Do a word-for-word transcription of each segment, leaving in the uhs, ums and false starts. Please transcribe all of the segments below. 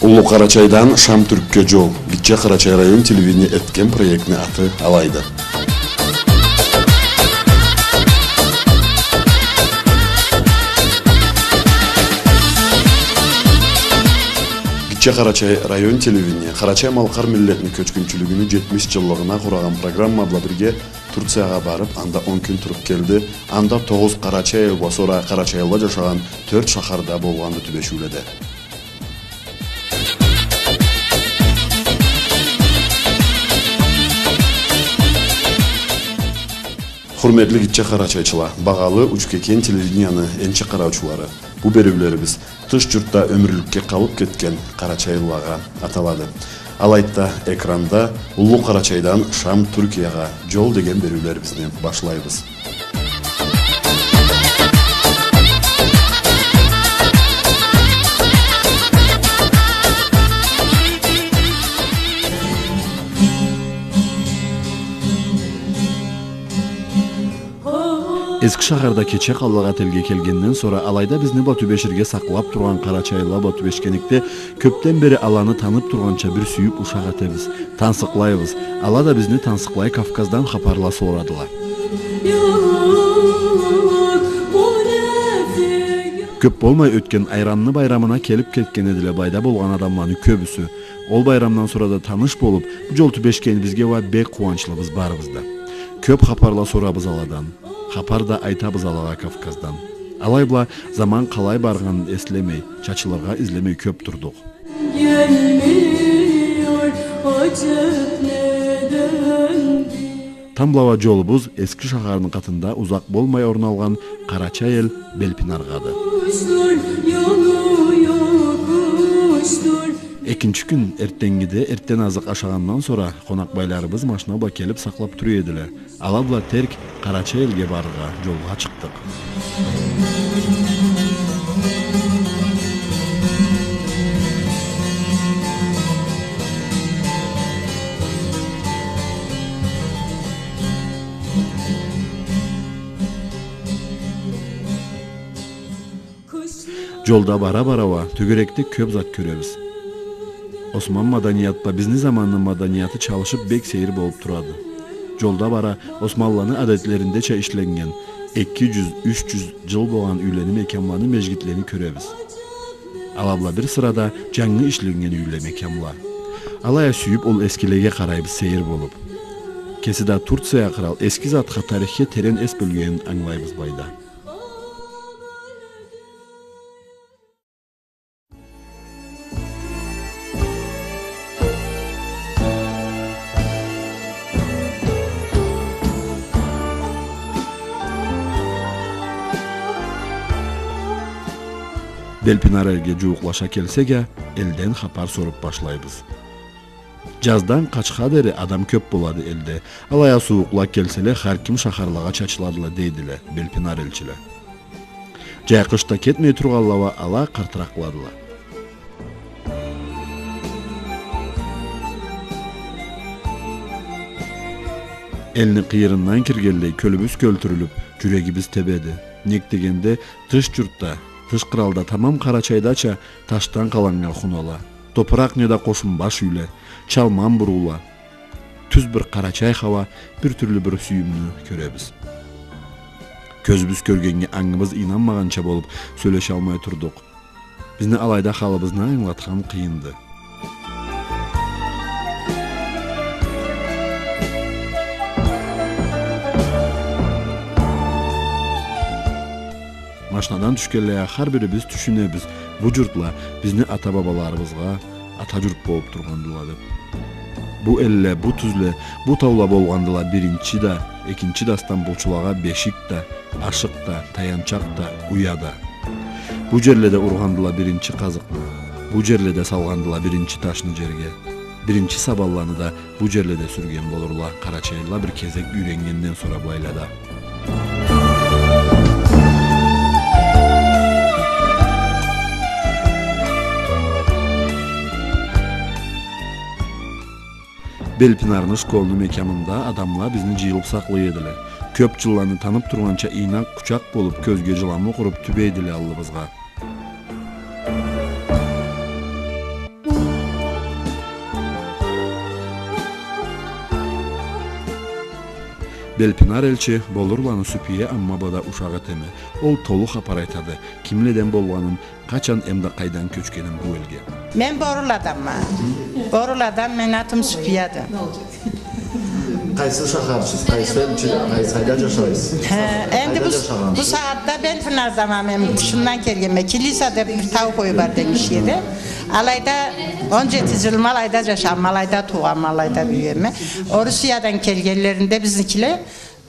Уллу Къарачайдан Шамтюркге джол. Гитче Къарачай район телевидение этген проектни аты алайды. Гитче Къарачай район телевидение къарачай-малкъар миллетни кёчгюнчюлюгюню джетмиш джыллыгъына къурагъан программа бла бирге Турциягъа барыб, анда он кюн туруб келди. Анда тогъуз къарачай эл бла сора къарачайлыла джашагъан тёрт шахарда болгъанды тюбешиуледе. Хурметли гитче къарачайчыла, багъалы Учкекен телевиденияны энчи къараучулары, бу бериулерибиз тыш джуртда ёмюрлюкге къалыб кетген къарачайлылагъа аталады. Алайды да, экранда Уллу Къарачайдан Шамтюркиягъа джол деген бериулерибизни башлайбыз. Эски шахарда кече къаллыкъ отелге келгенден сора, алайда бизни бла тюбеширге сакълаб тургъан къарачайлыла бла тюбешгенликде, кёбден бери аланы таныб тургъанча бир сюйюб ушакъ этебиз. Тансыкълайбыз. Ала да бизни тансыкълай, Кавказдан хапарла сорадыла. Кёб болмай ётген Айранны байрамына келиб кетген эдиле былайда болгъан адамланы кёбюсю. Ол байрамдан сора да таныш болуб, бу джол тюбешгенибизге уа бек къууанчлыбыз барыбыз да. Кёб хапарла сорабыз аладан. Хапар да айтабыз алагъа Кавказдан. Алай бла заман къалай баргъанын эслемей, чачылыргъа излемей кёб турдукъ. Тамбла уа джолубуз Эски шахарны къатында узакъ болмай орун алгъан къарачай эл Белпинаргъады. Экинчи кюн эртденнгиде эртден азыкъ ашагъандан сора къонакъбайларыбыз машина бла келиб сакълаб тура эдиле. Ала бла терк къарачай элге барыргъа джолгъа чыкъдыкъ. Джолда бара-бара уа тёгерекде кёб зат кёребиз. Осман маданият бла бизни заманны маданияты чалышыб, бек сейир болуб турады. Джолда бара Османлыланы адетлериндеча ишленнген, эки джюз, юч джюз джыл болгъан юйлени, мекямланы, межгитлени кёребиз. Ала бла бир сырада джангы ишленнген юйле, мекямла. Алай а сюйюб ол эскилеге къарайбыз сейир болуб. Кеси да Турция кърал эски затха, тарихге терен эс бёлгенин ангылайбыз былайда. Белпинар элге джууукълаша келсек а, элден хапар соруб башлайбыз. Джаздан къачха дери адам кёб болады элде. Алай а сууукъла келселе, хар ким шахарлагъа чачыладыла, дейдиле Белпинар элчиле. Джай-къышда кетмей тургъанла уа ала къартыракъладыла. Элни къыйырындан киргенлей, кёлюбюз кёлтюрюлюб, джюрегибиз тебеди. Нек дегенде, тыш джуртда, тыш къралда, тамам Къарачайдача ташдан къаланнган хунала, топуракъ неда къошунбаш юйле, чалман буруула, тюз бир къарачай хауа, бир тюрлю бир сюйюмню кёребиз. Кёзюбюз кёргеннге ангыбыз ийнанмагъанча болуб, сёлешалмай турдукъ. Бизни алайда халыбызны ангылатхан къыйынды. Машинадан тюшгенлей а хар бирибиз тюшюнебиз, бу джуртла бизни ата-бабаларыбызгъа ата джурт болуб тургъандыла деб. Бу элле, бу тюзле, бу таула болгъандыла биринчи да, экинчи да стамбулчулагъа бешик да, ашыкъ да, таянчакъ да, уя да. Бу джерледе ургъандыла биринчи къазыкъны, бу джерледе салгъандыла биринчи ташны джерге. Биринчи сабанланы да бу джерледе сюрген болурла къарачайлыла бир кезек юйреннгенден сора былайлада. Белпинарны школну мекямында адамла бизни джыйылыб сакълай эдиле. Кёб джылланы таныб тургъанча, ийнак къучакъ болуб, кёзге джыламукъ уруб тюбейдиле аллыбызгъа. Эльпинар элчи Болурланы Супие Аммабада ушакъ этеме. Ол толу хапар айтады, кимледен болгъанын, къачан эмда къайдан кёчгенин бу элге. Мен Боруладанма. Боруладан, мен атым Супияды. Къайсы шахарчысыз, къайсы элчи, къайсы, къайда жашайсыз? Хе, энди къайда бу, жашагъансыз? Бу сагъатда Белпинардама мен, тышындан келгенме. Килиса деп бир тау къою бар денгишгеде. Алайда он жети жылым алайда жашагъанма, алайда туугъанма, алайда бюйюгенме. Орусиядан келгенлеринде бизникиле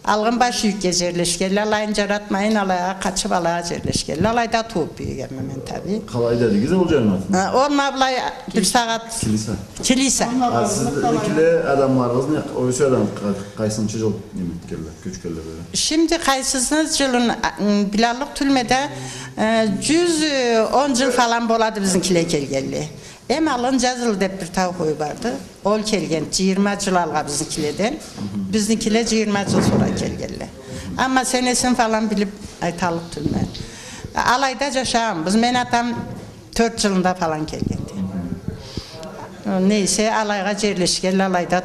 Алгъын Башюйюкге жерлешгенле, алайын жаратмайын, алайгъа къачып, алайгъа жерлешгенле. Алайда тууп бюйюгенме мен, таби. Къалай дедигиз ол жерни атын? Э, ол ма былай бир сагъат. Килиса. Килиса. А сизникиле адамларыгъыз не, Орусиядан къа-, къайсынчы жыл неме этгенле, кёчгенле бери? Шимди къайсыны жылын, а, м, билаллыкъ тюлме да, э, жюз он жыл фалан болады бизникиле келгенле. Эм алгъын Жазыл деп бир тау къою барды. Ол келген жыйырма жыл алгъа бизникиледен. Бизникиле жыйырма жыл сора келгенле. Амма сенесин фалан билип айталлыкъ тюлме. Алайда жашагъанбыз. Мен атам тёрт жылында фалан келгенди. Нейсе, алайгъа жерлешгенле, алайда,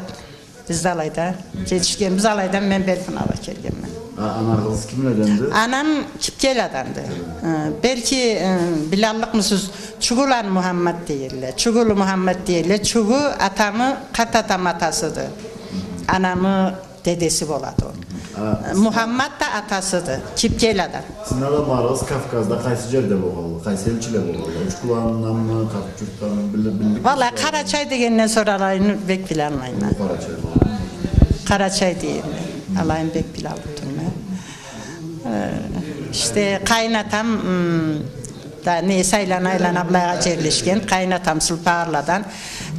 биз да алайда жетишгенбиз, алайдан мен Белпинаргъа келгенме. А, анагъыз кимледенди? Анам Кипкеладанды. Э, белки, э, билаллыкъмысыз, Чугуланы Мухаммат дейдиле. Чугулу Мухаммат дейдиле. Чугу атамы, къарт атамы атасыды. Анамы дедеси болады ол. А, Мухаммат да атасыды. Кипкеладан. Сизни адамларыгъыз Кавказда къайсы жерде болгъанла? Къайсы элчиле болгъанла? Учкуланнанмы, Къарт-Журтданмы? Биле-, билдик. Валлахи, Къарачай дегенден сора алайын бек билалмайма. Къарачай болгъан. Къарачай дейме. Алайын бек билаллыкъ тюлме. Э, иште, къайын атам, м, да, не, айлана-айлана былайгъа жерлешген. Къайын атам Сылпагъырладан.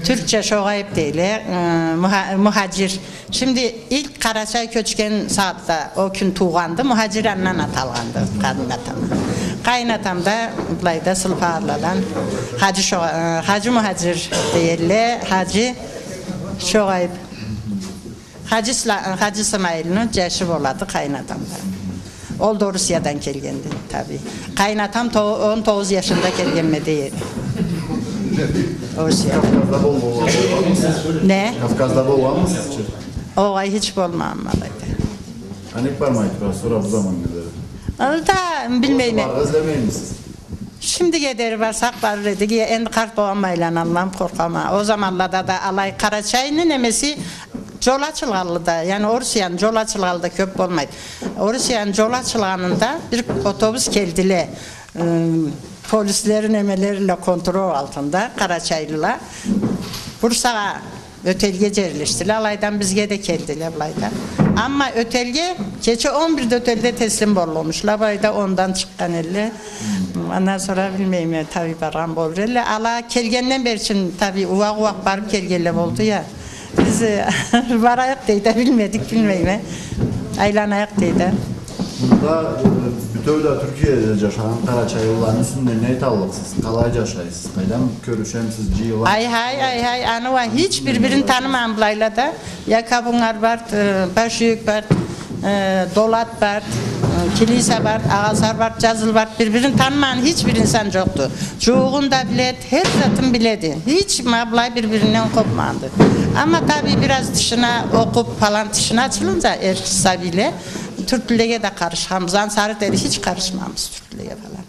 Тюркча Шогъайып дейле, э, муха-, мухажир. Шимди илк Къарачай кёчген сагъатда, ол кюн туугъанды, мухажир андан ат алгъанды, къайын атам. Къайын атам да былайда Сылпагъырладан, Хажи Шогъа-, э, Хажи Мухажир дейле, Хажи Шогъайып. Хажи Сла-, Хажи Сымайылны жашы болады къайын атам да. Ол да Орусиядан келгенди, таби. Къайын атам то-, он тогъуз жашында келгенме дейди. Орусиядан. Кавказда бол-, болгъанмысыз? Не? Кавказда болгъанмысыз чы? Огъай, хич болмагъанма алайда. А нек бармай турасыз, сора бу заманнга дери? Ол да билмейме. Баргъа излемеймисиз? Шимдиге дери барсакъ барыр эдик, энди къарт болгъанма, айланаллам, къоркъама. Ол заманлада да алай Къарачайны немеси жол ачылгъанлы да, яни Орусияны жол ачылгъанлы да кёп болмайды. Орусияны жол ачылгъанында бир отобус келдиле. Ы, полислери, немелери бла контрол алтында къарачайлыла. Бурсагъа Ётелге жерлешдиле, алайдан бизге да келдиле былайда. Амма Ётелге кече он бирде Ётелде теслим боллукъмушла, былайда ондан чыкъгъан элле. Андан сора билмейме, таби баргъан болур элле. Ала келгенден бери чын, таби, ууакъ-ууакъ барып келгенле болду я. Биз, э, барайыкъ дейди, билмедик, билмейме. Айланайыкъ дейди. Мында, э, бютеу да Тюркияда жашагъан къарачайлыланы юсюнден не айталлыкъсыз? Къалай жашайсыз? Къайдан кёрюшемисиз, жыйыламысыз? Ай-хай, ай-хай, аны уа хич бир-бирин танымагъан былайла да. Якабунар барды, э, Башюйюк барды, э, Долат барды, э, Килиса барды, Агъасар барды, Жазыл барды. Бир-бирин танымагъан хич бир инсан жокъду. Жууугъун да биледи, хер затын биледи. Хич ма былай бир-биринден къопмагъанды. Амма таби бир аз тышына окъуп, фалан тышына ачылынча эр сабийле, тюрклюлеге да къарышханбыз. Ансары дери хич къарышмагъанбыз тюрклюлеге фалан.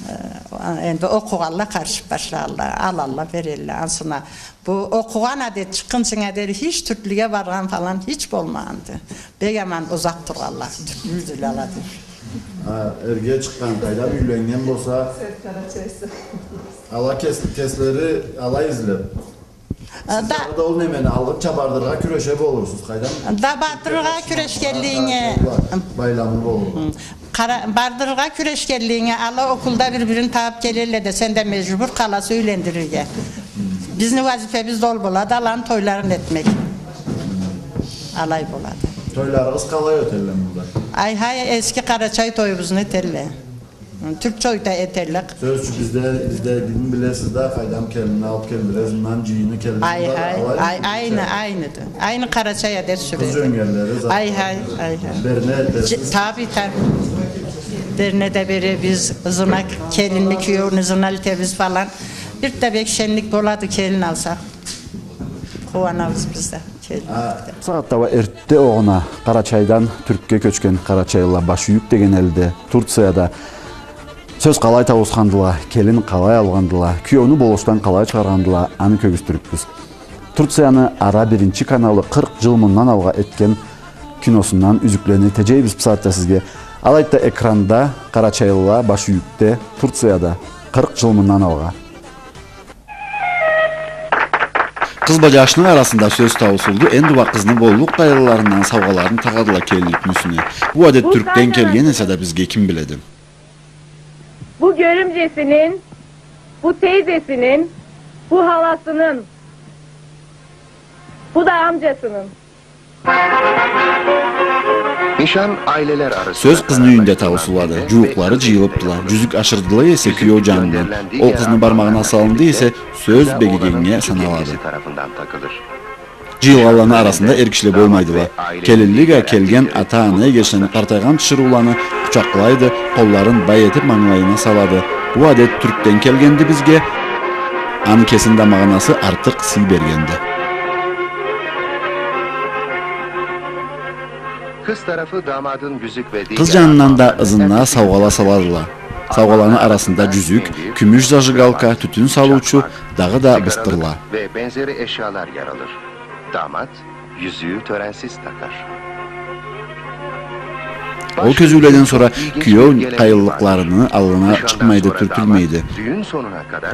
Э, энди окъугъанла къарышып башлагъанла, алалла, берелле, ансына. Бу окъугъан адет чыкъгъынчынга дери хич тюрклюге баргъан фалан хич болмагъанды. Бек аман узакъ тургъанла, тюрклюдюле ала деп. А, эрге чыкъгъан, къайдам, юйленнген болса, ала кес-, кеслери алай излеп. А, да. Сиз да ол немени алгъынча бардыргъа кюреше болурсуз, къайдам? Да, бардыргъа кюрешгенлигинге. Байламы болур. Хы. Къара-, бардыргъа кюрешгенлигинге, ала окъулда бир-бирин табып келелле да, сен да межбур къаласа юйлендирирге. Бизни вазифебиз да ол болады, аланы тойларын этмек. Алай болады. Тойларыгъыз къалай ётелле мында? Ай-хай, эски къарачай тоюбузну этелле. Тюрк той да этелле. Сёз ючюн, бизде, бизде билесиз да, къайдам, келинни алып келдиле, ызындан жыйыны келди. Ай-хай, ай, айны, айныды. Айны къарачай адет сюреди. Къыз ёнгенлери зат. Ай-хай, ай-хай. Берне, берне. Таби, таби. Берне да беребиз, ызына, келинни, киеуню ызына элтебиз фалан. Бир да бек шенлик болады, келин алсакъ. Къууанабыз биз да. Бусагъатда уа эртте огъуна Къарачайдан Тюркге кёчген къарачайлыла Башюйюк деген элде, Турцияда сёз къалай тауусхандыла, келин къалай алгъандыла, киеуню болушдан къалай чыгъаргъандыла, аны кёргюзтюрюкбюз. Турцияны «Ара» биринчи каналы къыркъ джыл мындан алгъа этген киносундан юзюклени теджейбиз бусагъатда сизге. Алайды да, экранда къарачайлыла Башюйюкде, Турцияда, къыркъ джыл мындан алгъа. Къыз бла джашны арасында сёз тауусулду, энди уа къызны боллукъ къайгъыларындан саугъаларын тагъадыла келинликни юсюне. Бу адет Тюркден келген эсе да, бизге ким биледи? Бу гёрюмджесинин, бу тейзесинин, бу халасынын, бу да амджасынын. Сёз къызны юйюнде тауусулады. Джууукълары джыйылыбдыла. Джюзюк ашырдыла эсе киеу джанындан, ол къызны бармагъына салынды эсе, сёз бегигеннге саналады. Джыйылгъанланы арасында эр кишиле болмайдыла. Келинлик а келген ата-ана эгечлени къартайгъан тиширыуланы къучакълайды, къолларын бай этиб мангылайына салады. Бу адет Тюркден келгенди бизге. Аны кесини да магъанасы артыкъ сый бергенди. Къыз джанындан да ызына саугъала саладыла. Саугъаланы арасында джюзюк, кюмюш зажигалка, тютюн салыучу, дагъыда быстырла. Ол кёзюуледен сора киеу къайынлыкъларыны аллына чыкъмайды, тюртюлмейди.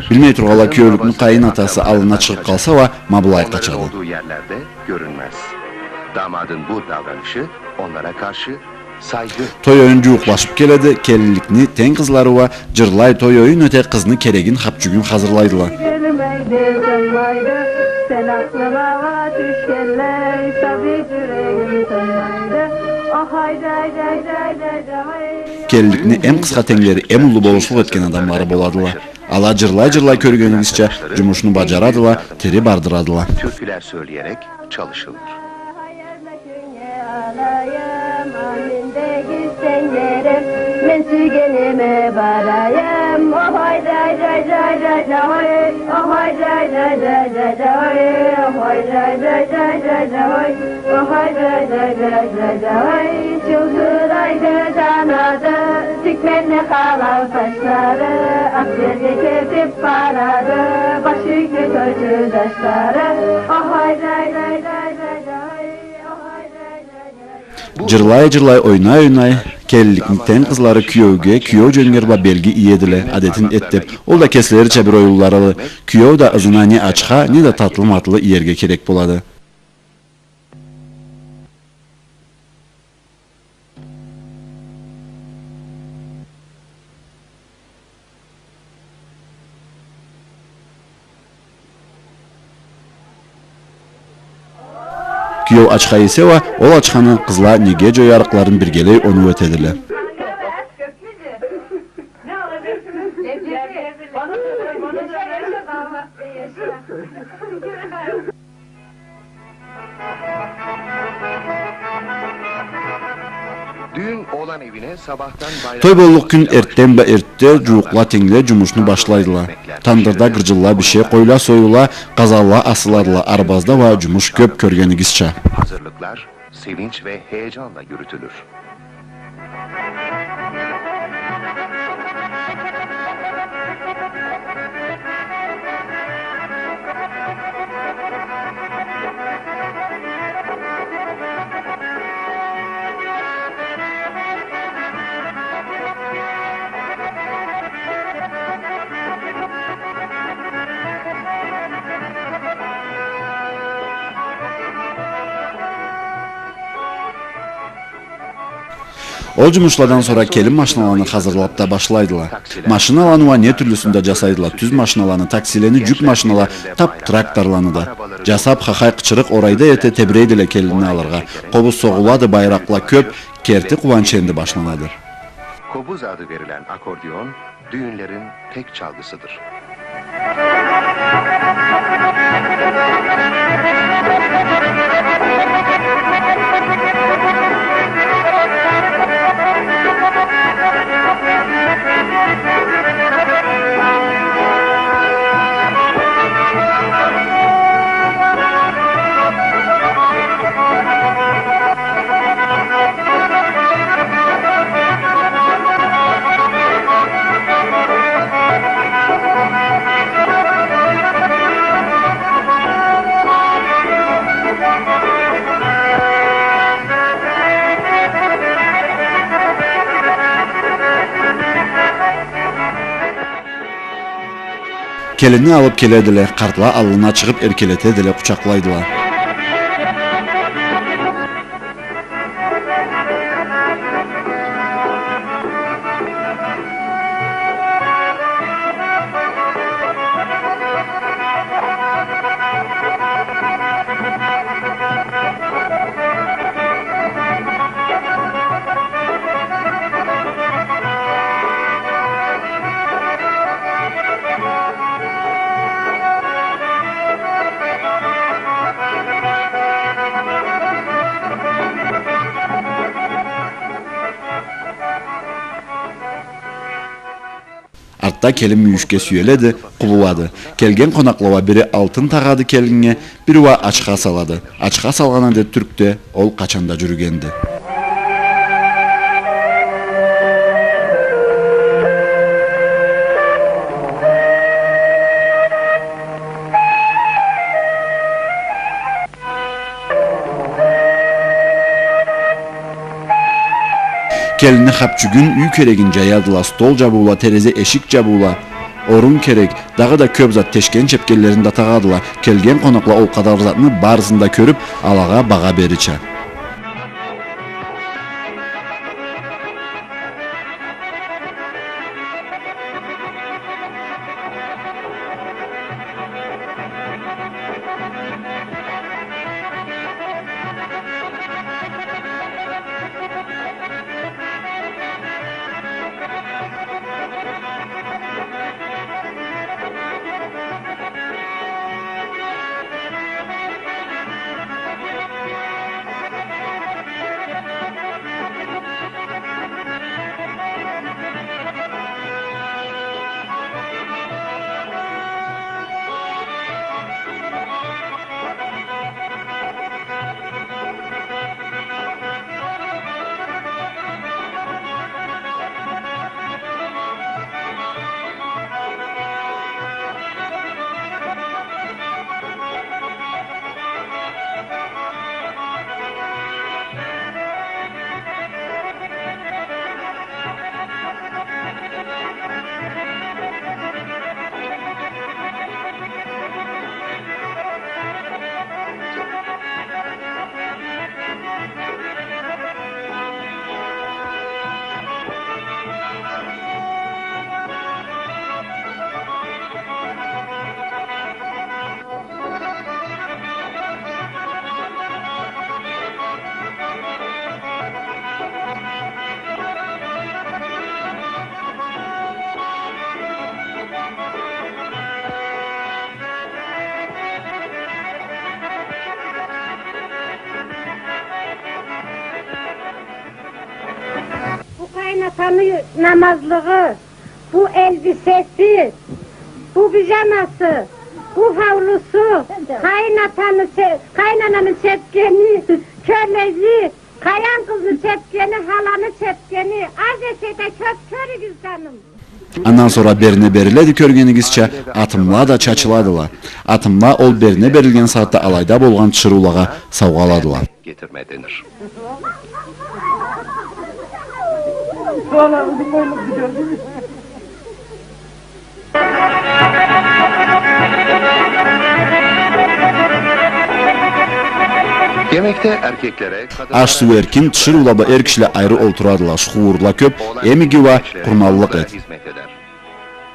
Билмей тургъанлай киеулюкню къайын атасы аллына чыгъыб къалса уа, ма былай къачады. Той-оюн джууукълашыб келеди, келинликни тенг къызлары уа джырлай, той-оюн эте, къызны керегин, хапчюгюн хазырлайдыла. Келинликни эм къысха тенглери эм уллу болушлукъ этген адамлары боладыла. Ала джырлай-джырлай, кёргенигизча, джумушну баджарадыла, тири бардырадыла. Джырлай-джырлай, ойнай-ойнай, келинликни тенг къызлары киеуге, киеу джёнгер бла белги иедиле, адетин эт деб. Ол да кеслерича бир оюнларыды. Киеу да ызына не ачха, не да татлы-матлы иерге керек болады. Киеу ачха иесе уа, ол ачханы къызла неге джоярыкъларын биргелей оноу этедиле. Той боллукъ кюн эртден бла эртде джууукъла-тенгле джумушну башлайдыла. Тандырда гырджынла бише, къойла союла, къазанла асыладыла, арбазда уа джумуш кёб, кёргенигизча. Ол джумушладан сора келин машиналаны хазырлаб да башлайдыла. Машиналаны уа не тюрлюсюн да джасайдыла: тюз машиналаны, таксилени, джюк машинала, таб тракторланы да. Джасаб, хахай-къычырыкъ орайда эте, тебирейдиле келинни алыргъа. Къобуз согъулады, байракъла кёб, керти къууанч энди башланады. Кобуз ады берилен аккордеон дюйюнлерин тек чалгысыдыр. Келинни алып келедиле, къартла аллына чыгъып эркелетедиле, къучакълайдыла. Артда келин мюйюшге сюеледи, къуллады. Келген къонакъла уа бири алтын тагъады келиннге, бири уа ачха салады. Ачха салгъан адет Тюркде ол къачан да джюрюгенди. Келинни хапчюгюн, юй керегин джаядыла, стол джабыула, терезе, эшик джабыула, орун керек, дагъыда кёп зат, тешген-чепкенлерин да тагъадыла. Келген къонакъла ол къадар затны барысын да кёрюп, алагъа багъа берирча. Бу къайнатаны намазлыгъы, бу элбисеси, бу бижамасы, бу хавлусу, къайнатаны че-, къайнананы чепкени, кёлеги, къаян къызны чепкени, халаны чепкени, аз эсе да кёп кёрюгюз, джаным. Андан сора берне бериледи, кёргенигизча, атымла да чачыладыла. Атымла ол берне берилген сагъатда алайда болгъан тиширыулагъа саугъаладыла. Getirme denir. Yemekte erkeklere, kadınlara... Аш-суу эркин, тиширыула бла эр кишиле айры олтурадыла, шуурла кёп, эм иги уа къурманлыкъ эт. ...hizmet eder.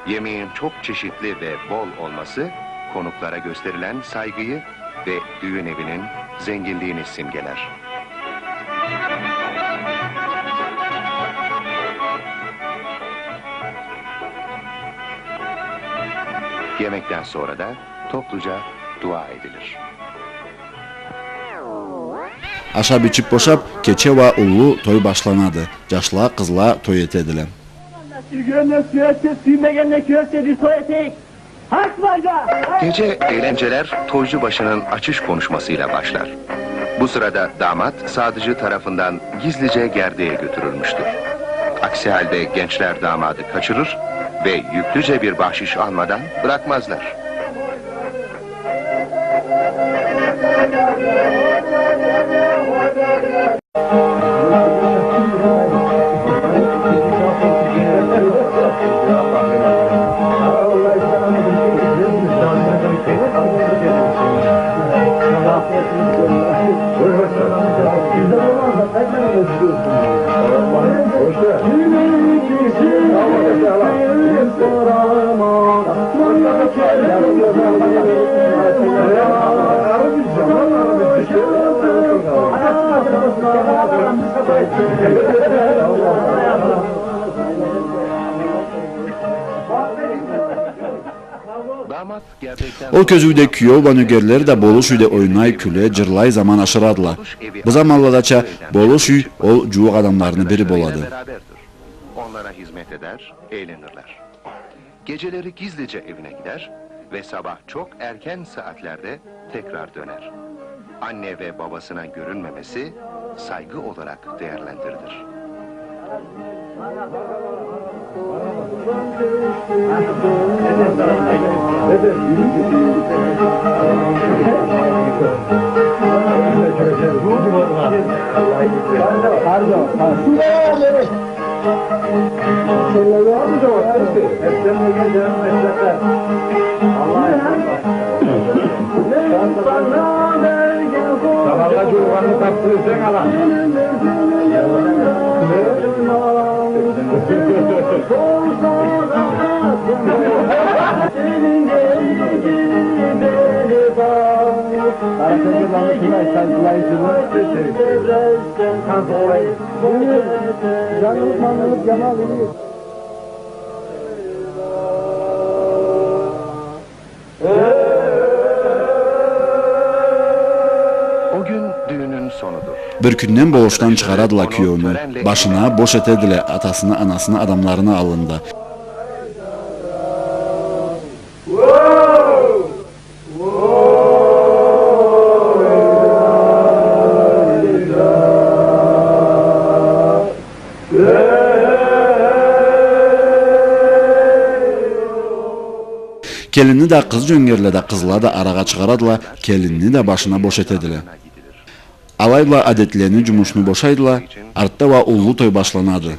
Yemeğin çok çeşitli ve bol olması konuklara gösterilen saygıyı ve düğün evinin zenginliğini simgeler. Yemekten sonra da topluca dua edilir. Ашап-ичип бошап, кече уа уллу той башланады. Джашла, къызла той этедиле. Сюйгенле сюерсе, сюймегенле кюерсе, бир той этейик. Gece eğlenceler toycu başının açış konuşmasıyla başlar. Bu sırada damat sadıcı tarafından gizlice gerdeğe götürülmüştür. Aksi halde gençler damadı kaçırır ve yüklüce bir bahşiş almadan bırakmazlar. Ол кёзюуде киеу бла нёгерле да болуш юйде ойнай, кюле, джырлай, заман ашырадыла. Бу заманладача болуш юй ол джууукъ адамларыны бири болады. Onlara hizmet eder, eğlenirler. Geceleri gizlice evine gider ve sabah çok erken saatlerde tekrar döner. Anne ve babasına görünmemesi saygı olarak değerlendirilir. Pardon, pardon. Sabahla juvg'anını tapdırırsan, alan. O gün düğünün sonudur. Бир кюнден болушдан чыгъарадыла киеуню, башына бош этедиле, атасыны, анасыны, адамларыны аллында. Келинни да, къыз джёнгерле да, къызла да арагъа чыгъарадыла, келинни да башына бош этедиле. Алай бла адетлени, джумушну бошайдыла, артда уа уллу той башланады.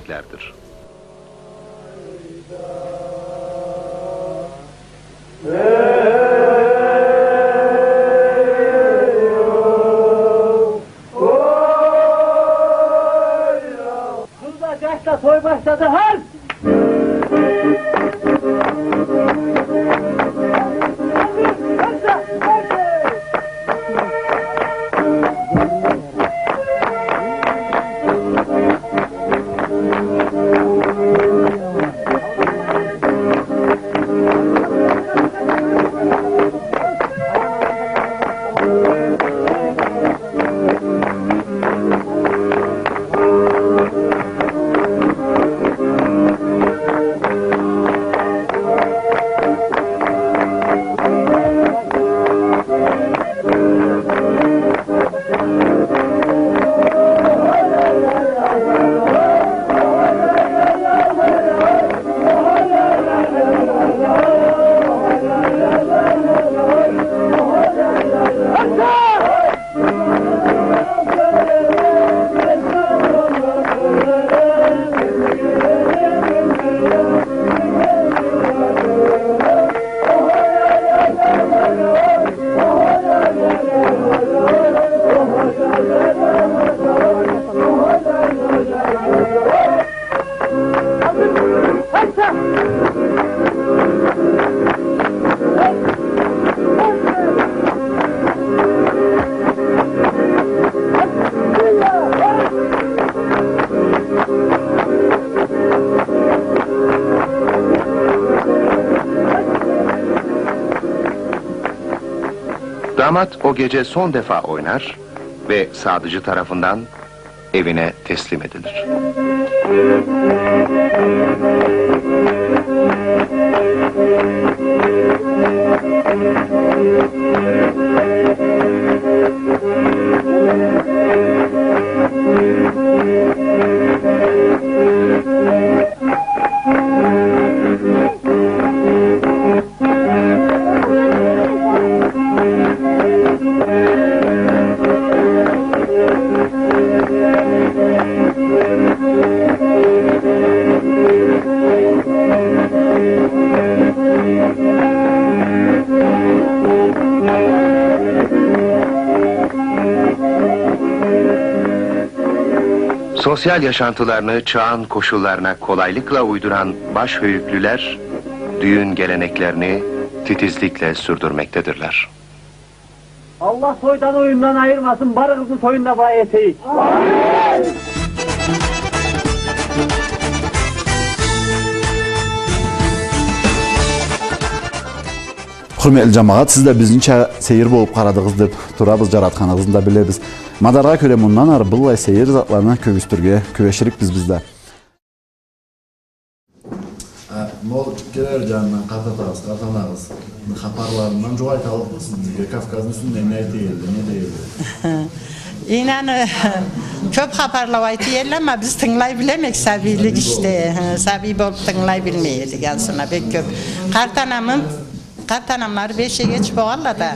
Şurada yaşta toy başladı, hadi! Damat o gece son defa oynar ve sadıcı tarafından evine teslim edilir. Sosyal yaşantılarını çağın koşullarına kolaylıkla uyduran başhöyüklüler düğün geleneklerini titizlikle sürdürmektedirler. Аллах тойдан, оюндан айырмасын, барыгъызны тоюн да былай этейик. Хурметли джамагъат, сиз да бизнича сейир болуб къарадыгъыз деб турабыз, джаратханыгъызны да билебиз. Мадаргъа кёре, мындан ары быллай сейир затланы кёргюзтюрге кюреширикбиз биз да. А, ма ол келер джанындан къарт атагъыз, къарт анагъыз хапарларындан джукъ айталлыкъмысыз бизге? Кавказны юсюнден не айта элле, не дей элле? Ийнан, кёб хапарла айта элле, амма биз тынгылай билмейбиз, сабийлик ишде. Хы, сабий болуб тынгылай билмей эдик, ансы бек кёб. Къарт анамы, къарт анамлары беш эгеч болгъанла да,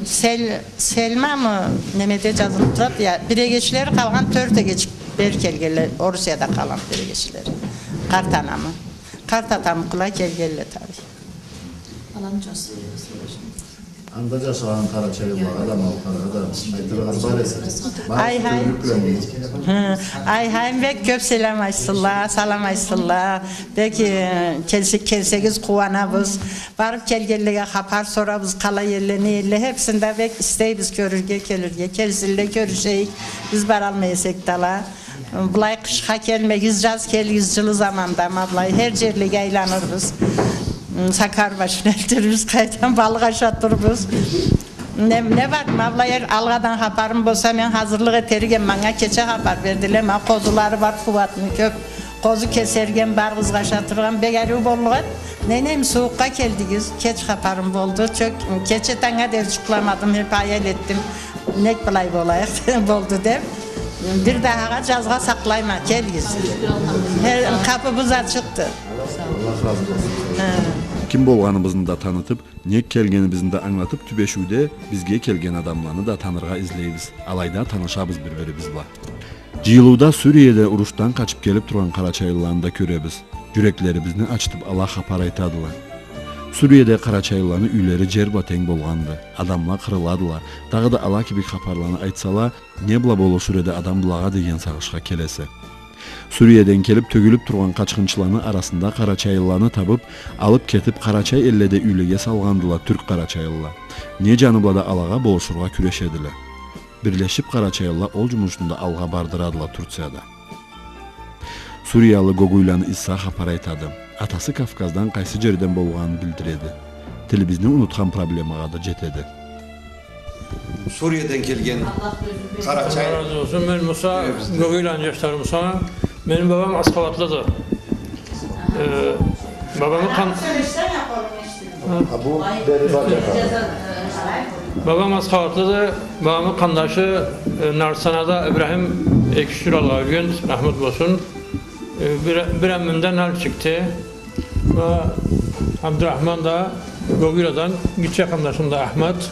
Сел-, Селмамы, немеде джазылыб турады, я, бир эгечлери къалгъан, тёрт эгеч бери келгенле, Орусияда къалгъан бир эгечлери. Къарт анамы. Къарт атамы къулай келгенле, таби. Анда джашагъан къарачайлылагъа да, малкъаргъа да айтырыгъыз бар эсе. Ай-хай. Хы, ай-хай, бек кёб салам айтсынла, салам айтсынла. Бек, э, келсе-, келсегиз, къууанабыз. Барыб келгенлеге хапар сорабыз, къалай элле, не элле, хепсин да бек истейбиз кёрюрге, келирге, келсинле, кёрюшейик. Биз баралмай эсек да ала. Былай къышха келмегиз, джаз келигиз, джылы заманда, ма былай хер джерлеге айланырбыз. Сакар башына элтирбиз, къайдан балыкъ ашатырбыз. Не, не бар, ма былай алгъадан хапарым болса, мен хазырлыкъ этерик эдим, манга кече хапар бердиле, ма къозулары бар, Къууатны кёб къозу кесерик эм, барыгъызгъа ашатыргъа эм, бек ариу боллукъ эди. Ненейим, сууукъгъа келдигиз, кеч хапарым болду. Чёк-, кече танга дери джукъламадым, хеп хаял этдим. Нек былай болайыкъ болду деб. Бир дахагъа джазгъа сакълайма, келигиз. Хе, къапыбыз ачыкъды. Аллах разы болсун. Хы. Ким болгъаныбызны да танытыб, нек келгенибизни да ангылатыб, тюбешиуде бизге келген адамланы да таныргъа излейбиз. Алайда танышабыз бир-бирибиз бла. Джыйылыуда Суриеде урушдан къачыб келиб тургъан къарачайлыланы да кёребиз. Джюреклерибизни ачытыб, ала хапар айтадыла. Суриеде къарачайлыланы юйлери джер бла тенг болгъанды. Адамла къырыладыла. Дагъыда ала кибик хапарланы айтсала, не бла болушур эди адам былагъа деген сагъышха келесе. Суриеден келиб тёгюлюб тургъан къачхынчыланы арасында къарачайлыланы табыб, алыб кетиб, къарачай элледе юйлеге салгъандыла тюрк къарачайлыла. Не джаны бла да алагъа болушургъа кюрешедиле. Бирлешиб, къарачайлыла ол джумушну да алгъа бардырадыла Турцияда. Суриялы Гогуйланы Иса хапар айтады. Атасы Кавказдан къайсы джерден болгъанын билдиреди. Тилибизни унутхан проблемагъа да джетеди. Сурияден келген къарачай. Аллах разы болсун. Мен Муса, Гогуйланы джашлары Муса. Меним бабам асхабатлыды. Э, бабамы къан- А бу бери бар джакъда. Бабам асхабатлыды, бабамы къандашы, э, Нарсанада Ибрахим эки-юч джыл алгъа ёлген, рахмат болсун. Э, бир, бир аммамдан алып чыкъды. Ва Абдурахман да Гогуйладан, гитче къандашым да Ахмат,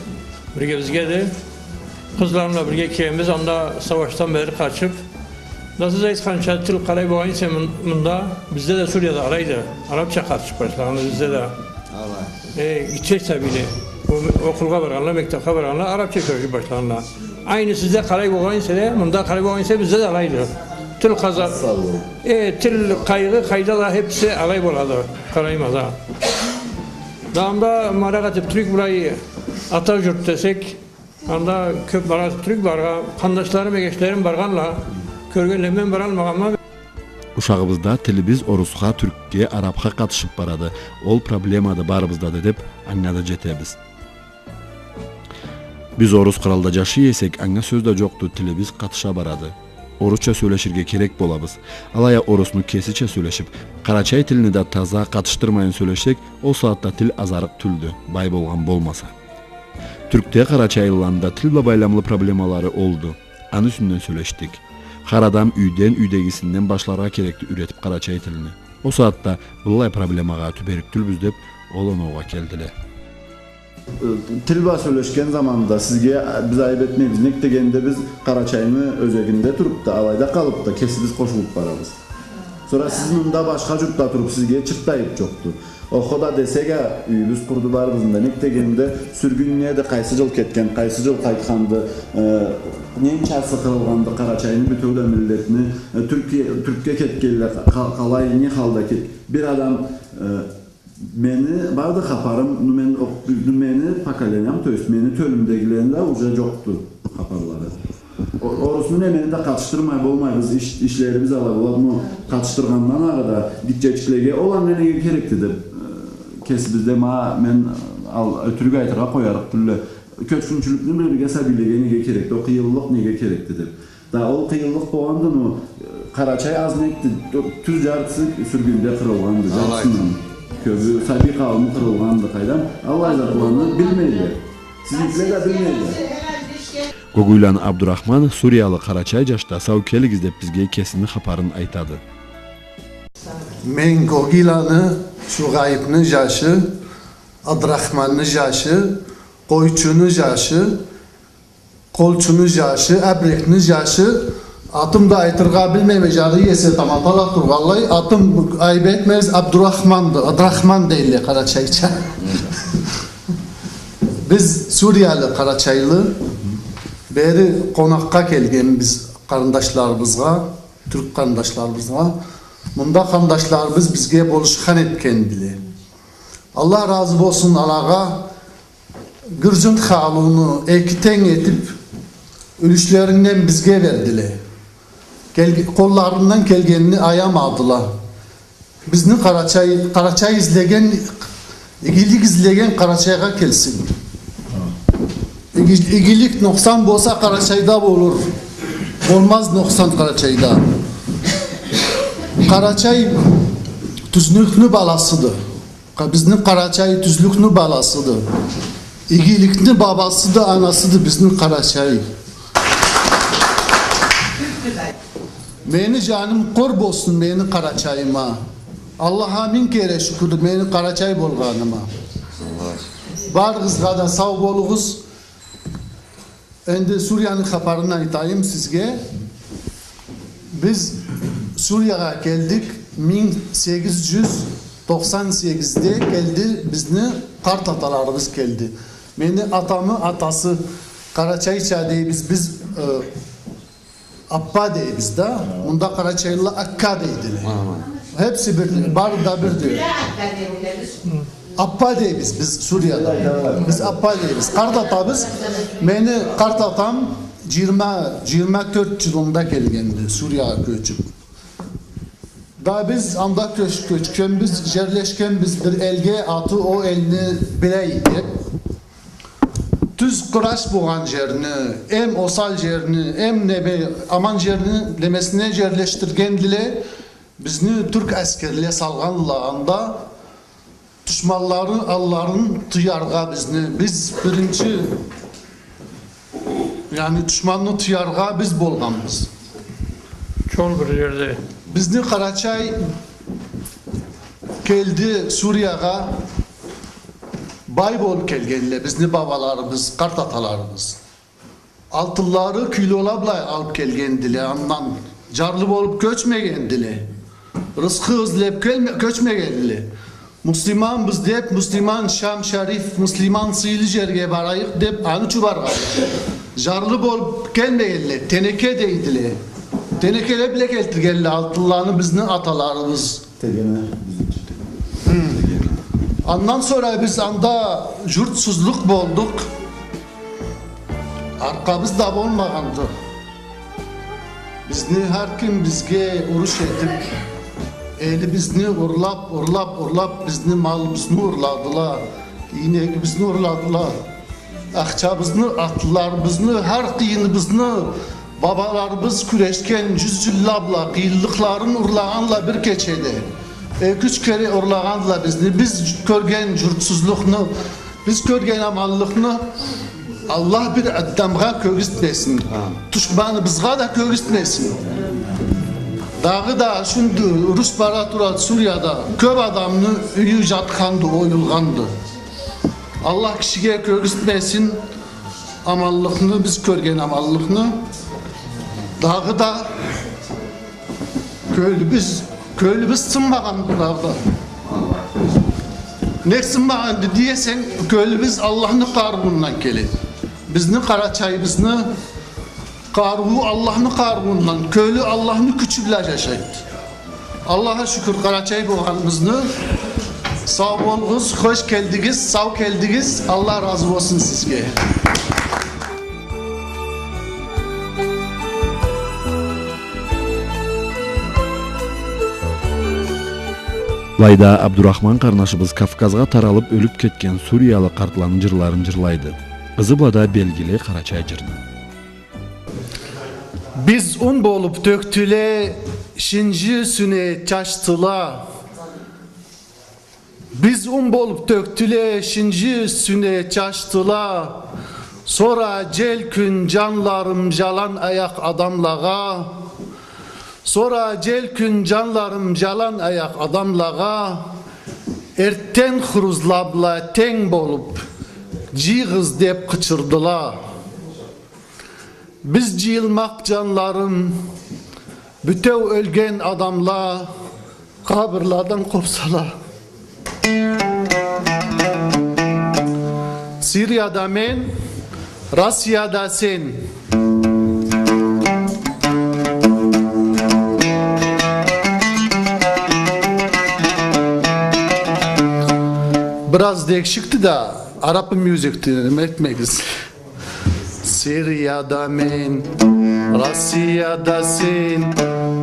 бирге бизгеди. Къызларым бла бирге келгенбиз, анда сауашдан бери къачып. Да сиз айтханча, тил къалай болгъан эсе мун-, мында, бизде да Сурияда алайды. Арапча къатышып башлагъанды бизде да. Алай. Э, гитче сабийле. О-, окъулгъа баргъанла, мектепге баргъанла, арапча сёлешип башлагъанла. Айны сизде къалай болгъан эсе да, мында къалай болгъан эсе, бизде да алайды. Тил къаза-, э, тил къайгъы къайда да хепси алай болады. Къарайма да. Да анда маракъ этип турайыкъ былай, ата журт десек, анда кёп бара турайыкъ быларгъа, къандашларым, эгечлерим баргъанла, кёргенле, мен баралмагъанма. Ушагъыбызда тилибиз орусха, тюркге, арабха къатышып барады. Ол проблемады барыбызда да деп, анга да жетебиз. Биз орус къралда жашай эсек, анга сёз да жокъду, тилибиз къатыша барады. Орусча сёлеширге керек болабыз. Алай а орусну кесича сёлешип, къарачай тилни да таза къатышдырмайын сёлешсек, ол сагъатда тил азарыкъ тюлдю, бай болгъан болмаса. Тюркде къарачайлыланы да тил бла байламлы проблемалары олду. Аны юсюнден сёлешдик. Хар адам юйден, юйдегисинден башларгъа керекди юйретип къарачай тилни. Ол сагъатда быллай проблемагъа тюберик тюлбюз деп, ол оноугъа келдиле. Тил бла сёлешген заманда сизге биз айып этмейбиз. Нек дегенде биз Къарачайны ёзегинде туруп да, алайда къалып да, кесибиз къошулуп барабыз. Сора сиз мында башха журтда туруп, сизге чырт да айып жокъду. Охо да десек а, юйюбюз къурду барыбызны да. Нек дегенде сюргюн неди, къайсы жыл кетген, къайсы жыл къайтханды, э, ненчасы къырылгъанды Къарачайны бютеу да миллетни, э, Тюркие-, Тюркге кетгенле къа-, къалай, не халда кет-, бир адам, э, Мени барды хапарым, ну, мен окъ-, ну, мени поколениям, то есть мени тёлюмдегилени да уже джокъду хапарлары. О-, орусну немени да къатышдырмай болмайбыз, иш-, ишлерибиз алай болады, но къатышдыргъандан ары да гитчечиклеге ол анга неге керекди деб, э, кесибизде ма мен, э, ал-, ётюрюк айтыргъа къоярыкъ тюлле. Кёчгюнчюлюкню бирге сабийлеге неге керекди, ол къыйынлыкъ неге керекди деб. Да ол къыйынлыкъ болгъанды, но, э, Къарачай аз некди, тю-, тюз джартысы сюргюнде къырылгъанды, алай, джартысындан. Кёбю сабий къаууму къырылгъанды, къайдам, аллай затланы билмейле. Сизникиле да билмейле. Гогуйланы Абдурахман суриялы къарачай джашда сау келигиз деб бизге кесини хапарын айтады. Мен Гогуйланы Шугъайыпны джашы, Абдурахманны джашы, Къойчуну джашы, Къолчуну джашы, Абрекни джашы, атым да айтыргъа билмейме, джаны эсе таматала тургъанлай, атым, айыб этмегиз, Абдурахманды, Абдурахман дейле къарачайча. Биз суриялы, къарачайлы, бери къонакъгъа келгенбиз къарындашларыбызгъа, тюрк къарындашларыбызгъа. Мында къарындашларыбыз бизге болушхан этгендиле. Аллах разы болсун алагъа. Гырджын халыуну эки тенг этиб, юлюшлеринден бизге бердиле. Кел-, къолларындан келгенини аямадыла. Бизни Къарачай, Къарачай излеген, игилик излеген Къарачайгъа келсин. Иги-, игилик, нокъсан болса, Къарачайда болур. Болмаз нокъсан Къарачайда. Къарачай тюзлюкню баласыды. Къа-, бизни Къарачай тюзлюкню баласыды. Игиликни бабасыды, анасыды бизни Къарачай. Мени джаным къор болсун мени Къарачайыма. Аллахха минг кере шукурду мени Къарачай болгъаныма. Барыгъызгъа да сау болугъуз. Энди Сурияны хапарын айтайым сизге. Биз Суриягъа келдик, минг сегиз джюз токъсан сегизде келди, бизни къарт аталарыбыз келди. Мени атамы атасы, къарачайча дейбиз биз, э, аппа дейбиз да. Мында къарачайлыла акка дейдиле. Хепси бир, бары да бирди. Аппа дейбиз биз Сурияда. Биз аппа дейбиз. Къарт атабыз, мени къарт атам джыйырма, джыйырма тёрт джылында келгенди Суриягъа кёчюб. Да биз анда кёч-, кёчгенбиз, джерлешгенбиз бир элге, аты ол элни Билей деб. Тюз къураш болгъан джерни, эм осал джерни, эм неме, аман джерни немесине джерлешдиргендиле. Бизни тюрк аскерле салгъанла анда. Душманлары алларын тыяргъа бизни, биз биринчи, яни, душманны тыяргъа биз болгъанбыз. Кёл бир джерде. Бизни Къарачай келди Суриягъа, бай болуб келгенле бизни бабаларыбыз, къарт аталарыбыз. Алтынлары кюйлю ола былай алыб келгендиле, андан джарлы болуб кёчмегендиле. Рысхы излеб келме-, кёчмегендиле. Муслиманбыз деб, муслиман Шам Шариф, муслиман сыйлы джерге барайыкъ деб, аны ючюн баргъан. Джарлы болуб келмегендиле, тенеке дейдиле. Тенекеле бла келтиргенле алтынланы бизни аталарыбыз. Тегене, бизнича. Хы. Тегене. Андан сора биз анда джуртсузлукъ болдукъ. Аркъабыз да болмагъанды. Бизни хар ким бизге уруш этиб, элибизни урлаб, урлаб, урлаб, бизни малыбызны урладыла, ийнегибизни урладыла. Ахчабызны, атларыбызны, хар къыйыныбызны, бабаларыбыз кюрешген джюз джылла бла къыйынлыкъларын урлагъанла бир кечеде. Эки-юч кере урлагъанла бизни. Биз кёрген джуртсузлукъну, биз кёрген аманлыкъны Аллах бир адамгъа кёргюзтмесин. Амин. Душманыбызгъа да кёргюзтмесин. Дагъыда шунда уруш бара турады Сурияда. Кёб адамны юйю джатханды, оюлгъанды. Аллах кишиге кёргюзтмесин аманлыкъны, биз кёрген аманлыкъны. Дагъыда кёлюбюз, кёлюбюз сынмагъанды дагъыда. Нек сынмагъанды десенг, кёлюбюз Аллахны къарыуундан келеди. Бизни Къарачайыбызны къарыуу Аллахны къарыуундан, кёлю Аллахны кючю бла джашайды. Аллахха шукур, Къарачай болгъаныбызны, Сау болугъуз, хош келдигиз, сау келдигиз. Аллах разы болсун сизге. Былайда Абдурахман къарнашыбыз Кавказгъа таралып, ёлюп кетген суриялы къартланы джырларын джырлайды. Ызы бла да белгили къарачай джырны. Биз ун болуп тёкдюле, шинжи юсюне чачдыла. Биз ун болуп тёкдюле, шинжи юсюне чачдыла. Сора джел кюн джанларым джалан аякъ адамлагъа. Сора джел кюн джанларым джалан аякъ адамлагъа. Эртден хурузла бла тенг болуп, джыйыгъыз деп къычырдыла. Биз джыйылмакъ, джанларым, бютеу ёлген адамла къабырладан къопсала. Сирияда мен, Россияда сен. Бир аз дегишикди да, араб мюзикди, неме этмегиз. Сирияда мен, Россияда сен,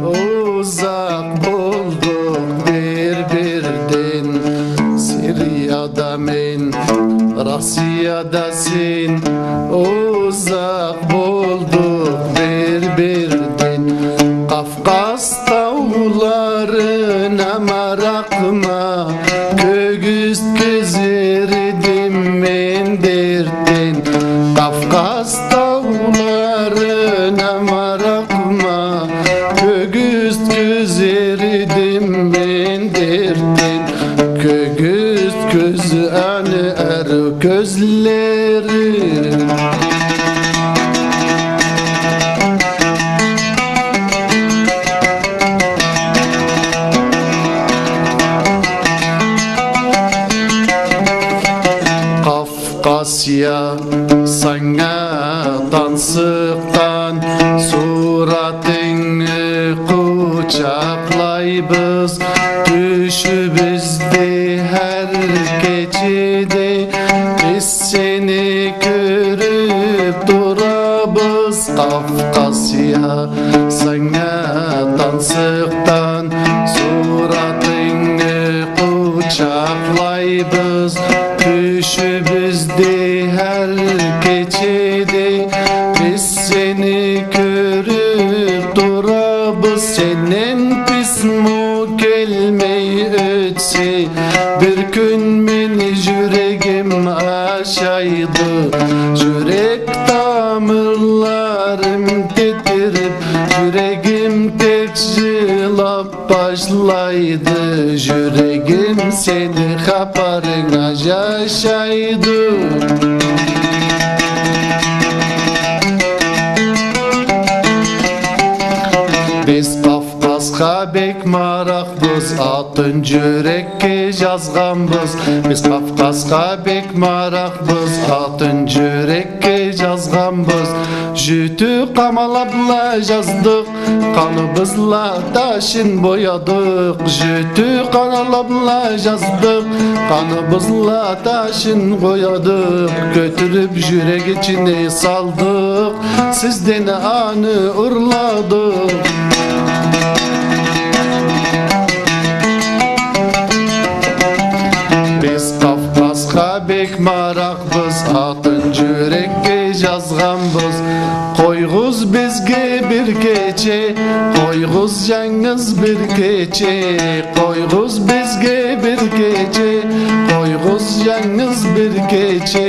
узакъ болдукъ бир-бирден. Сирияда мен, Россияда сен, узакъ болдукъ бир-бирден. Къаф Къаз тауларына маракъма, кёгюзт кёзер эдим мен дертден. Кавказ тауларына маракъма, кёгюзт кёзер эдим мен дертден. Кёгюзт кёзю аны ариу кёзлери. Кавкасия, санга тансыкъгъан суратынгы къучакълайбыз. Тюшюбюзде хар кечеде биз сени кёрюп турабыз. Кавкасия, санга тансыкъгъан суратынгы къучакълайбыз. Тюшюбюзде хар кечеде биз сени кёрюп турабыз. Сенден письмо келмей ётсе, бир кюн мени жюрегим ашайды. Жюрек тамырларым титирип, жюрегим тез жылап башлайды. Жюрегим сени хапарынга жашайды. Биз Кавказха бек маракъбыз, атын жюрекге жазгъанбыз. Биз Кавказха бек маракъбыз, атын жюрекге жазгъанбыз. Жютю къамала бла жаздыкъ, къаныбызла ташын боядыкъ. Жютю къамала бла жаздыкъ, къаныбызла ташын боядыкъ. Кётюрюп жюрек ичине салдыкъ, сизден аны урладыкъ. Биз Кавказха бек маракъ Биз атын жюрекге жазгъанбыз. Къоюгъуз бизге бир кече, къоюгъуз жангыз бир кече, къоюгъуз бизге бир кече, къоюгъуз жангыз бир кече.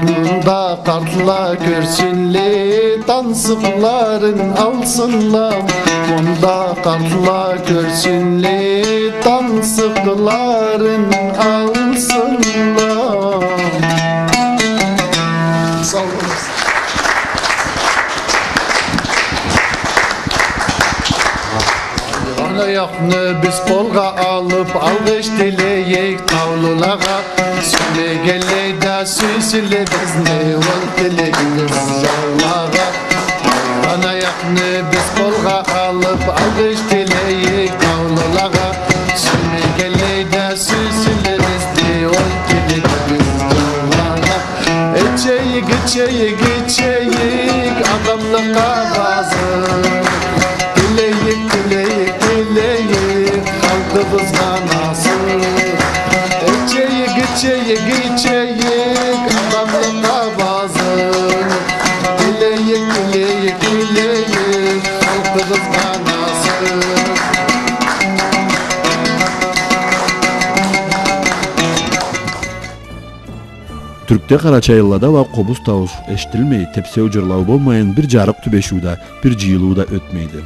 Мында къартла кёрсюнле, тансыкъларын алсынла. Мында къартла кёрсюнле, тансыкъларын алсынла. Сау болугъуз. Ана аякъны биз къолгъа алып, алгъыш тилейик таулулагъа. Сюймегенле да сюйсюнле бизни, ол тилегибиз жаулагъа. Ана аякъны биз къолгъа алып, алгъыш тилейик таулулагъа. Сюймегенле да сюйсюнле Ичейик, ичейик, адамлыкъ къабазын. Тилейик, тилейик, тилейик, халкъыбызгъа насыб. Ичейик, ичейик, ичейик, адамлыкъ къабазын. Тилейик, тилейик, тилейик, халкъыбызгъа насыб. Тюркде, къарачайлылада уа къобуз таууш эшитилмей, тепсеу, джырлау болмайын, бир джарыкъ тюбешиу да, бир джыйылыу да ётмейди.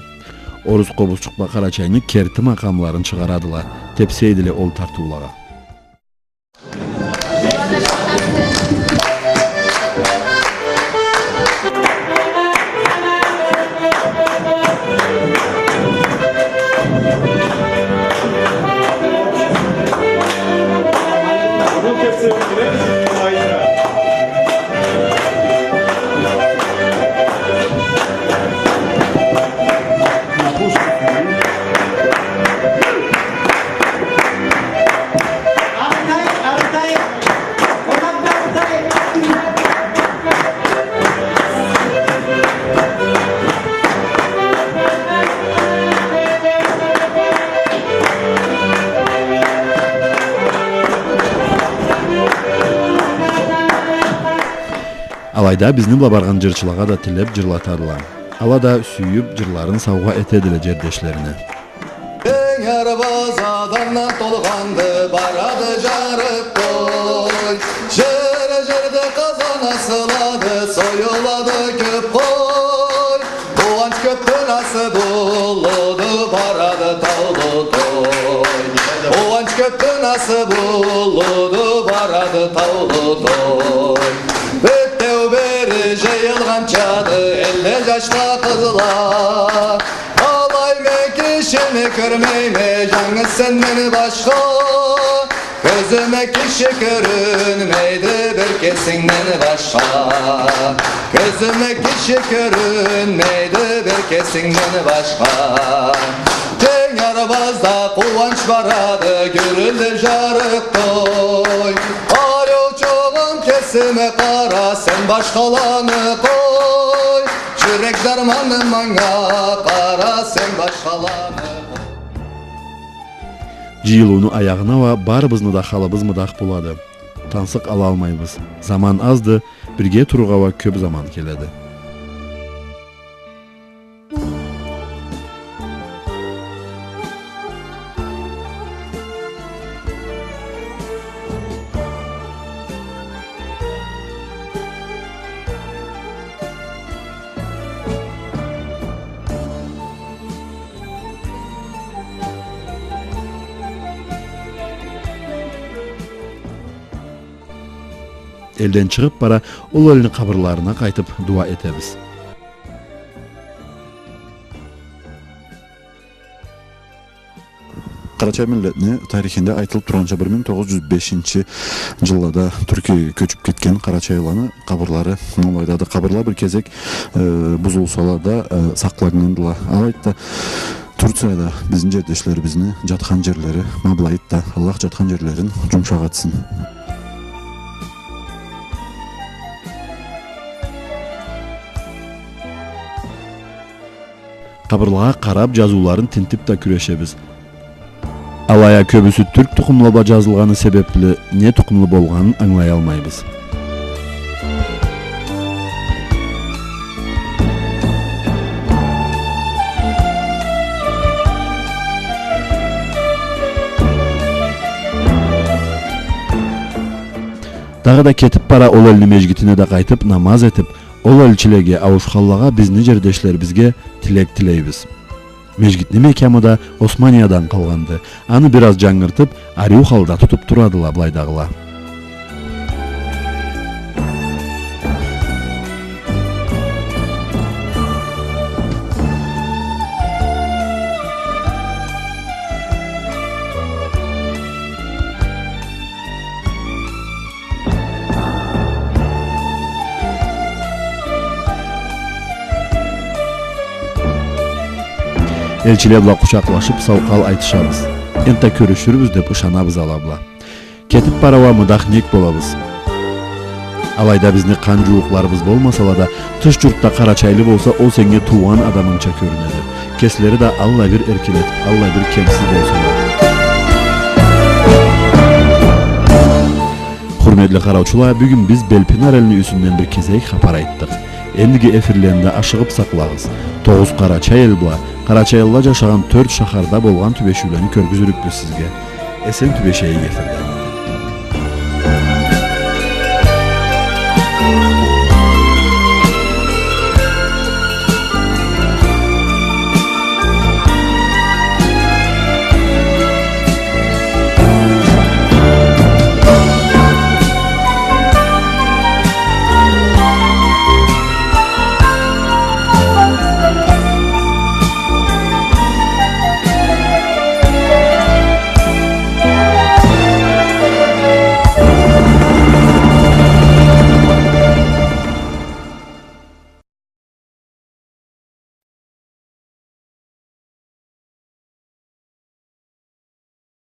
Орус къобузчукъла Къарачайны керти макъамларын чыгъарадыла, тепсейдиле ол тартыулагъа. Алайда бизни бла баргъан джырчылагъа да тилеб джырлатадыла. Ала да сюйюб джырларын саугъа этедиле джердешлерине. Тенг арбаз адамдан толгъанды, барады джарыкъ той. Джер-джерде къазан асылады, союлады кёб къой. Къууанч кёбдю насыб уллуду, барады таулу той. Къууанч кёбдю насыб уллуду, барады таулу той. Бютеу бери джыйылгъанчады элде джашла, къызла. Алай мен кишини кёрмейме, джангыз сенден башха. Кёзюме киши кёрюнмейди бир кесингден башха. Кёзюме киши кёрюнмейди бир кесингден башха. Тенг арбазда къууанч барады, гюрюлдю джарыкъ той. Ариу чогъум, кесиме къара, сен башхаланы къой. Джюрек дарманым, манга къара, сен башхаланы къой. Джыйылыуну аягъына уа барыбызны да халыбыз мыдах болады. Тансыкъ алалмайбыз. Заман азды, бирге турургъа уа кёб заман келеди. Элден чыгъыб бара, ол элни къабырларына къайтыб, дуа этебиз. Къарачай миллетни тарихинде айтылыб тургъанча, бир минг тогъуз джюз бешинчи джыллада Тюркиеге кёчюб кетген къарачайлыланы къабырлары ма былайдады. Къабырла бир кезек, э, бузулсала да, э, сакъланнгандыла. Алайды да, Турцияда бизни джердешлерибизни джатхан джерлери ма былайды да, Аллах джатхан джерлерин джумшакъ этсин. Къабырлагъа къараб, джазыуларын тинтиб да кюрешебиз. Алай а кёбюсю тюрк тукъумла бла джазылгъаны себебли не тукъумлу болгъанын ангылаялмайбыз. Дагъыда кетиб бара, ол элни межгитине да къайтыб, намаз этиб, ол элчилеге, ауушханлагъа, бизни джердешлерибизге тилек тилейбиз. Межгитни мекямы да Османиядан къалгъанды. Аны бир аз джангыртыб, ариу халда тутуб турадыла былайдагъыла. Элчиле бла къучакълашыб, сау къал айтышабыз. Энтда кёрюшюрбюз деб ышанабыз ала бла. Кетиб бара уа мыдах нек болабыз. Алайда бизни къан джууукъларыбыз болмасала да, тыш джуртда къарачайлы болса, ол сеннге туугъан адамынгча кёрюнеди. Кеслери да аллай бир эркелетиб, аллай бир кемсиз болсала. Хурметли къараучула, бюгюн биз Белпинар элни юсюнден бир кесек хапар айтдыкъ. Эндиги эфирлеринде ашыгъыб сакълагъыз. Тогъуз къарачай эл бла къарачайлыла джашагъан тёрт шахарда болгъан тюбешиулени кёргюзюрюкбюз сизге. Эсен тюбешейик эфирде.